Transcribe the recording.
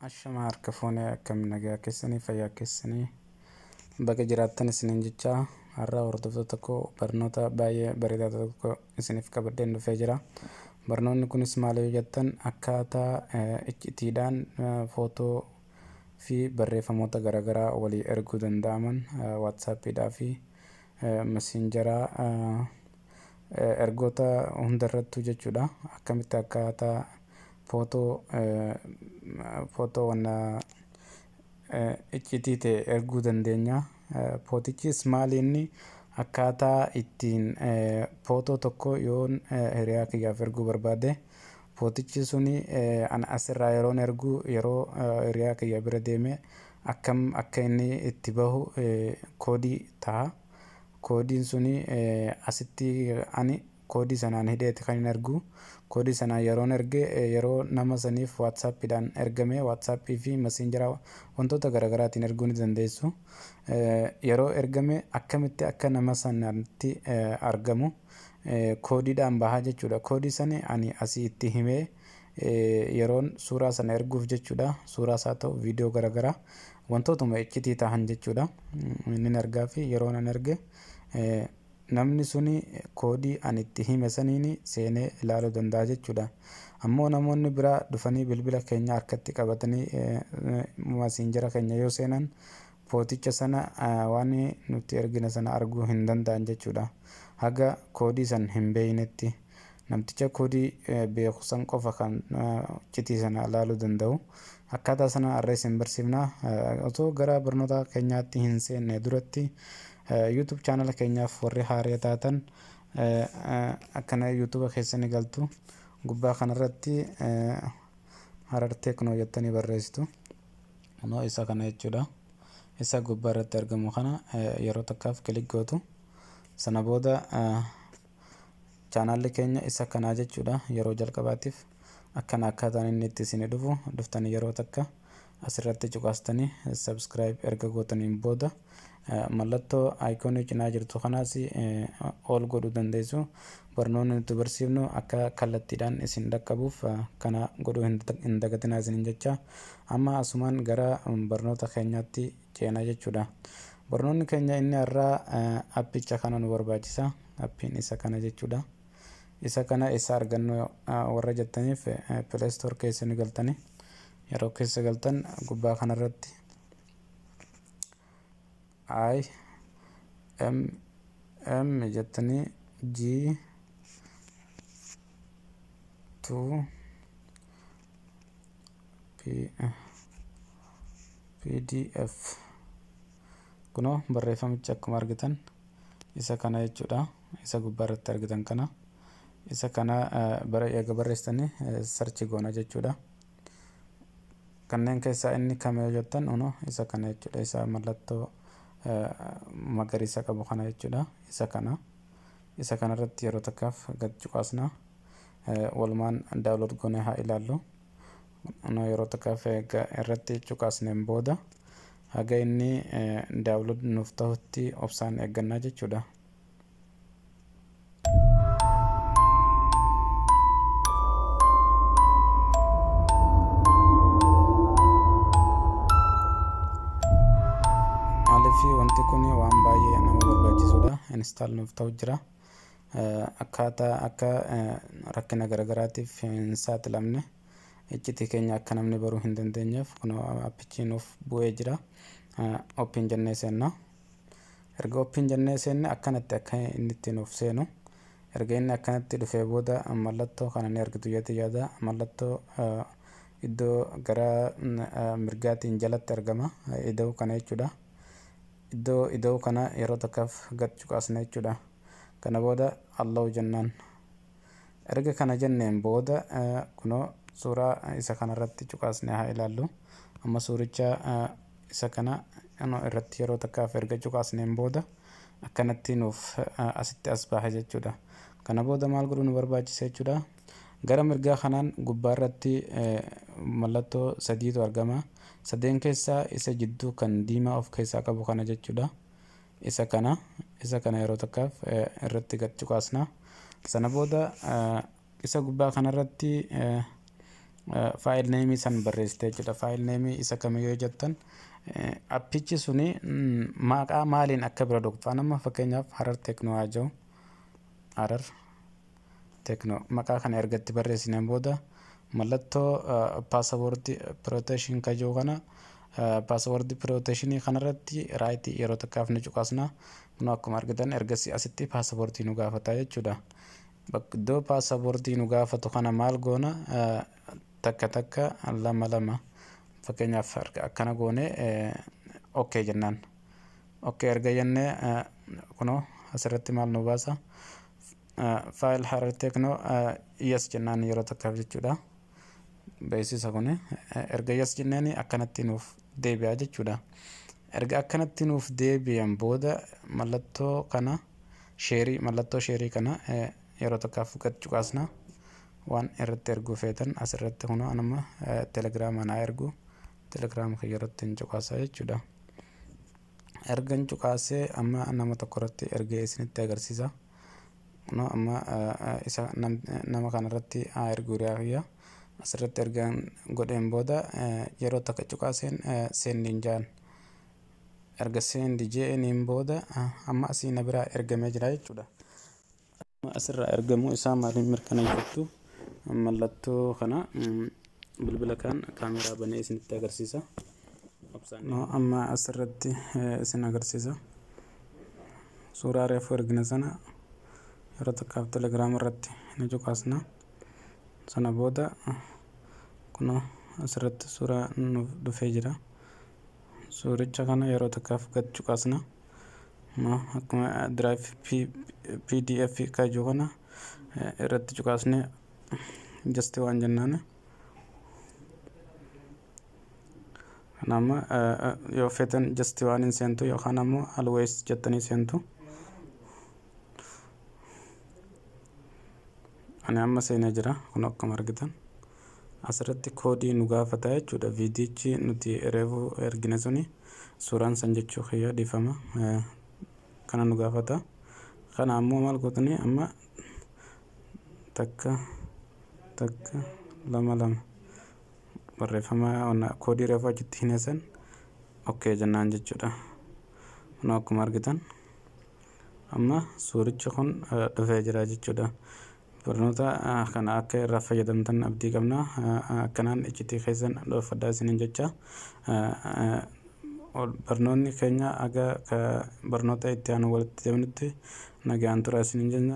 Ashama harka fuunee akkam nagaa keessanii fayyaa keessanii baga jiraattan isiniin jecha har'a hordoftoota koo barnoota baay'ee bareedaa tokko isiniif qabadheen dhufee jira. Barnoonni kunis maal yoo jettan akkaataa iccitiidhaan footoo fi barreeffamoota garaagaraa walii erguu danda'aman waatsaappiidhaa fi messenjaraa ergoota hundarrattuu jechuudha. Akkamitti akkaataa footoo wanna iccitii ta'e erguu dandeenya. Footichis maali inni akkaataa ittiin footoo tokko yoon hiriyaa kiyyaaf erguu barbaade footichi suni ana asirraa yeroon ergu yeroo hiriyaa kiyya bira deeme akkam akka inni itti bahu koodii ta'a. Koodiin suni asitti ani koodii sanaan hidheeti kan hin ergu. Koodii sanaan yeroon erge yeroo nama saniif waatsaappiidhaan ergame waatsaappii fi messenjaraa wantoota garaagaraatiin erguu ni dandeessu. Yeroo ergame akkamitti akka nama sanatti argamu koodiidhaan bahaa jechuudha. Koodii sani ani asii itti himee yeroon suuraa sana erguuf jechuudha. Suuraas haa ta'u viidiyoo garaagaraa wantootuma iccitii ta'an jechuudha. Inni ergaa fi yeroon an erge namni suni koodii ani itti hime saniin seenee ilaaluu danda'a jechuudha. Ammoo namoonni biraa dhufanii bilbila keenya harkatti qabatanii messenjara keenya yoo seenan footicha sana waan nuti ergine sana arguu hin danda'an jechuudha. Haga koodii san hin beeknetti namticha koodii beeku san qofa kan iccitii sana ilaaluu danda'u. Akkaataa sana har'a isin barsiifna. Osoo gara barnoota keenyaatti hin seenne duratti YouTube chaanala keenyaaf warri haaraa taatan akkana YouTube keessanii galtu gubbaa kanarratti Harar Teeknoo jettanii barreessitu. Kunoo isa kana jechuudha. Isa gubbaa irratti argamu kana yeroo takkaaf kilik gootu. Sana booda chaanalli keenya isa kanaa jechuudha. Yeroo jalqabaatiif akkana akkaataan inni itti isinii dhufu dhuftanii yeroo takka asirratti cuqaastanii subscribe erga gootaniin booda mallattoo aayikoonii cinaa jirtu kanaas ol godhuu dandeessu. Barnoonni nuti barsiifnu akka kallattiidhaan isin dhaqqabuuf kana godhuu hin dagatinaa isiniin jecha. Amma asumaan gara barnoota keenyaatti ceenaa jechuudha. Barnoonni keenya inni har'aa appicha kana nu barbaachisa. Appiin isa kana jechuudha. Isa kana isa argannu warra jettaniif Play Store keessa ni galtani. Yeroo keessa galtan gubbaa kanarratti I M M jettanii G 2 P P D F kunoo barreeffamichi akkuma argitan isa kana jechuudha. Isa gubbaa irratti argitan kana isa kana eega barreessitanii sarchi goona jechuudha. Kanneen keessaa inni kam yoo jettan kunoo isa kana jechuudha. Isa mallattoo magariisa qabu kana jechuudha. Isa kana isa kanarratti yeroo takkaaf gad cuqaasna. Walumaan daawunlood goonee haa ilaallu. Kunoo yeroo takkaaf irratti cuqaasneen booda haga inni daawunlood nuuf ta'utti obsaan eeggannaa jechuudha. Maaliif wanti kun waan baay'ee nama barbaachisudha. Install nuuf ta'u jira. Akkaataa akka rakkina garaagaraatiif hin saaxilamne iccitii keenya akka namni baruu hin dandeenyeef kunoo appichi nuuf bu'ee jira. Open jennee seenna. Erga open jennee seenne akkanatti akka inni itti nuuf seenu. Erga inni akkanatti dhufee booda mallattoo kana ni argitu jettee yaada. Mallattoo iddoo gara mirgaatiin jalatti argama. Iddoo kana jechuudha. Iddoo kana yeroo takkaaf gad cuqaasna jechuudha. Kana booda allow jennaan. Erga kana jenneen booda kunoo suuraa isa kanarratti cuqaasnee haa ilaallu. Amma suuricha isa kana irratti yeroo takkaaf erga cuqaasneen booda akkanatti nuuf asitti as baha jechuudha. Kana booda maal godhuu nu barbaachisa jechuudha. Gara mirgaa kanaan gubbaa irratti mallattoo sadiitu argama. Sadeen keessaa isa jidduu kan diimaa of keessaa qabu kana jechuudha. Isa kana yeroo takkaaf irratti gad cuqaasna. Sana booda isa gubbaa kanarratti File name san barreessite jechuudha. File name isa kamiyyuu jettan, appichi suni maqaa maaliin akka bira dhuftu. Amma fakkeenyaaf Harar Techno haa jedhu. Harar Techno maqaa kana ergatti barreessineen booda, mallattoo password protection kajoo kana, password protection kanarratti right yeroo takkaaf ni cuqaasna. Kun akkuma argitan ergasii asitti password nu gaafata jechuudha. Iddoo password nu gaafatu kana maal goona? Takka takka lama lama fakkeenyaaf akkana goone okay jennaan. Okay erga jennee, kunoo asirratti maal nu baasa? File Harar Techno, yes jennaan yeroo takkaaf jechuudha. Beeksisa kun erga yes jenneen akkanatti nuuf deebi'a jechuudha. Erga akkanatti nuuf deebi'an booda, mallattoo kana share, mallattoo share kana yeroo takkaaf gad cuqaasna. Waan irratti erguu feetan asirratti, kunoo anuma telegiraama naa ergu, telegiraama kiyya irratti hin cuqaasa jechuudha. Ergan cuqaasee amma nama tokko irratti ergee isinitti agarsiisa. Kunoo amma isa nama kanarratti haa erguu, hiriyaa kiyya. Asirratti ergaan godheen booda yeroo takka cuqaaseen sendiin jaan. Erga send je'eniin booda amma asii na biraa ergamee jira jechuudha. Asirraa ergamuu isaa maaliin mirkaneeffattu? Mallattoo kana bilbila kan kaameraa banee isinitti agarsiisa. Amma asirratti isin agarsiisa. Suuraa reefu ergine sana yeroo takkaaf telegiraama irratti ni cuqaasna. Sana booda kunoo asirratti suuraa nuuf dhufee jira. Suuricha kana yeroo takkaaf gad cuqaasna. Akkuma drive PDF kajuu kana irratti cuqaasne just waan jennaan. Kana amma yoo feetan just waan hin seentu yookaan ammoo always jettanii seentu. Ani amma seenee jira. Kun akkuma argitan asirratti koodii nu gaafata jechuudha. Viidiyichi nuti reefu ergine suni, suuraan san jechuu kiyya, dhiifama, kana nu gaafata. Kana ammoo maal gootanii? Amma takka takka lama lama barreeffama koodii reefu achitti hin san okay jennaan jechuudha. Kun akkuma argitan amma suurichi kun dhufee jira jechuudha. Barnoota kana akka irraa fayyadamtan abdii qabna. Akkanaan iccitii keessan dhoofadhaa isiniin jecha. Barnoonni keenya aga barnoota itti aanu walitti deemnutti nagaan tura isiniin jenna.